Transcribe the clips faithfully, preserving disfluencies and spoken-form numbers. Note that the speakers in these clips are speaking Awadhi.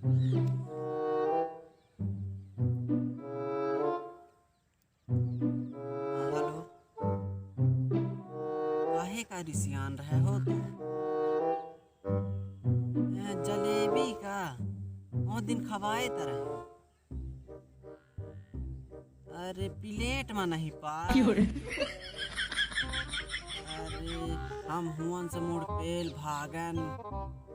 हेलो, काहे का रिसियान रहे हो तू? ए, जलेबी का ओ दिन खवाए त रहे। अरे, प्लेट में नहीं पा। क्यों रे? अरे, हम हुअन से मुड़ पेल भागन,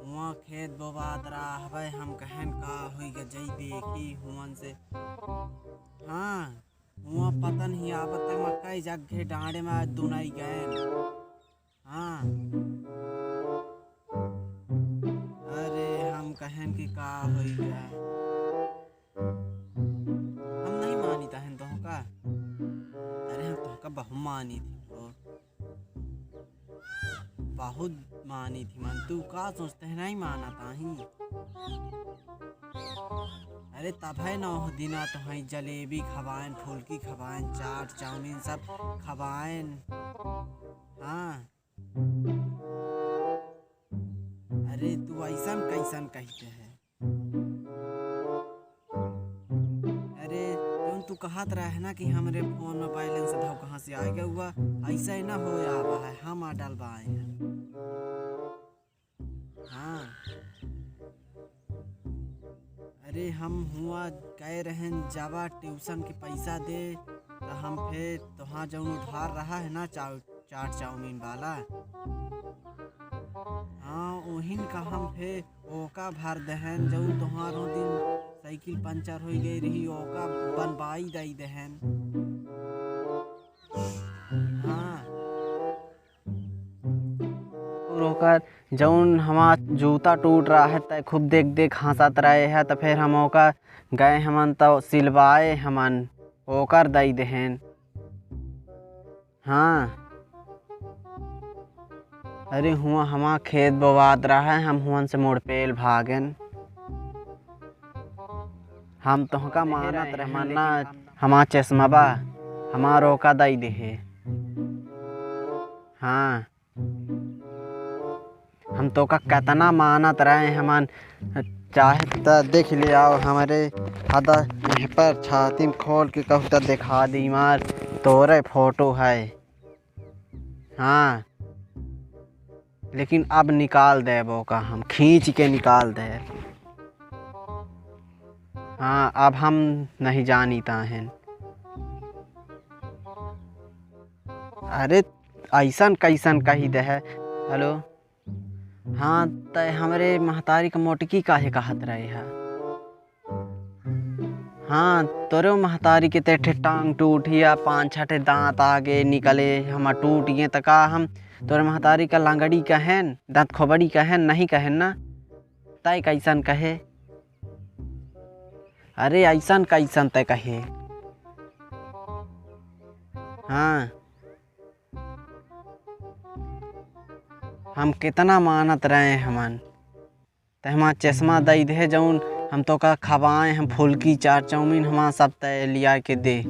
हुआ खेत बोवात रहा हवे, हम कहन का होई ग, जई देखी हुअन से। हाँ, हुआ पता नहीं, अब तक मकई जग्घे डांडे में दुनाई गए। हाँ। अरे, हम कहेन कि का होई गया। हम नहीं मानी तहन तोहका। अरे, हम तोहका बहुत मानी थी हो। बहुत मानी थी मन। तू का सोचते है, नहीं माना ताही? अरे, तब है नौ दिना तो है जलेबी खवाएन, फुलकी खवाएन, चाट, चाउमीन सब खवाएन। हाँ। अरे, तू ऐसन कैसन कहते है? अरे, जौन तू कहत रहे ना कि हमरे फोन में बैलेंस धौ कहाँ से आ गया हुआ, ऐसा ही ना हो आवा है, हम आ डलवाए हैं। हाँ। अरे, हम हुआ कह रहन जावा ट्यूशन के पैसा दे, तो हम फिर तोहाँ जौन उधार रहा है ना चाउ-, चाट चाउमीन वाला, हाँ, ओहिन का हम फिर ओका भर देहन, जौन तोहार हो दिन साइकिल पंचर होई गई रही, ओका बनवाई दई देहन। हाँ। और ओकर जौन हमार जूता टूट रहा है, तै खूब देख देख हंसत रहे है, तो फिर हम ओकर गए हमन तो सिलवाए हमन, ओकर दई देहन। हाँ। अरे हुआ हमार खेत बोवात रहा है, हम हुअन से मुड़पेल भागेन। हम तोहका मानत रहे, मन्ना हमार चश्मा बा, हमार ओका दई देहे। हाँ। हम तोका केतना मानत रहे हमन, चाहे त देख ले आओ हमरे हदा पर छाती में खोल के कहू त दिखा दी मार तोरे फोटो है। हाँ, लेकिन अब निकाल देबो का, हम खींच के निकाल देब। हाँ, अब हम नहीं जानी ताहेन। अरे, ऐसन कैसन कही दे है? हेलो, हाँ, तै हमरे महतारी के मोटकी काहे कहत रहे है? हाँ, तोरे महतारी के ते ठे टांग टूट हिया, पाँच छठे दांत आगे निकले, हम टूट गए, त का हम तोरे महतारी का लंगड़ी कहेन, दांत खोबड़ी कहेन, नहीं कहेन ना? तै कैसन कहे? अरे, ऐसन कैसन तै कहे? हाँ। हम कितना मानत रहे हमन। तै हमार चश्मा दई दे, जौन हम तोका खवाए, हम फुलकी, चाट, चाउमीन, हमार सब तै लिया के दे।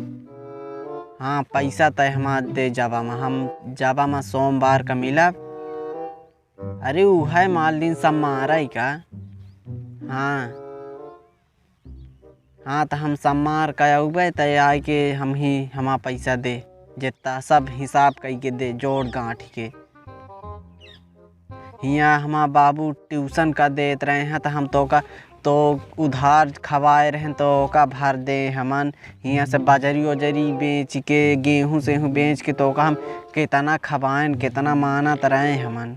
हाँ, पैसा तै हमार दे जाबा मा, हम जाबा मा सोमवार का मिलब। अरे, उ है माल दिन सब मारा ही का? हाँ। हाँ, त हम सम्मार का अउबे, त आइके हमही हमा पैसा दे, जेत्ता सब हिसाब कइके दे, जोड़ गांठ के। हियाँ हमा बाबू ट्यूशन का देत रहे हैं, त हम तोका, तो उधार खवाए रहेन, तो ओका भर दे हमन। हियाँ से बजरी ओजरी बेच के, गेहूँ सेहूँ बेच के, तोका हम केतना खवाएन, केतना मानत रहे हमन।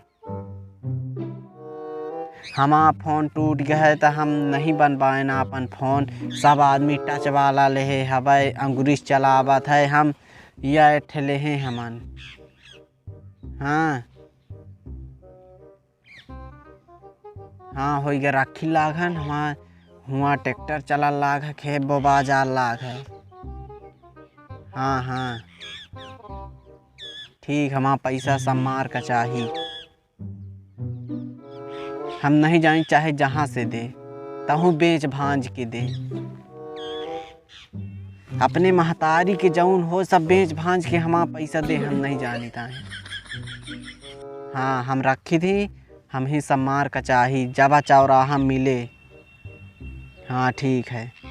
हमार फोन टूट गए है, त हम नहीं बनवाएन आपन फोन। सब आदमी टच वाला लेहे हवै, अंगुरी से चलावत है, हम या ठे लेहे हमन। हाँ, हाँ, होई गए राखी लागन, हमार हुआँ ट्रैक्टर चला लाग है, खेत बोबा जा लाग है। हाँ, हाँ, ठीक, हमार पैसा सम्मार का चाही। हम नहीं जानी, चाहे जहाँ से दे, तहूँ बेच भांज के दे। अपने महतारी के जौन हो, सब बेच भांज के हमार पैसा दे, हम नहीं जानी ताहे। हाँ, हम रखी थी, हमही सम्मार का चाही, जबा चौराहा मिले। हाँ, ठीक है।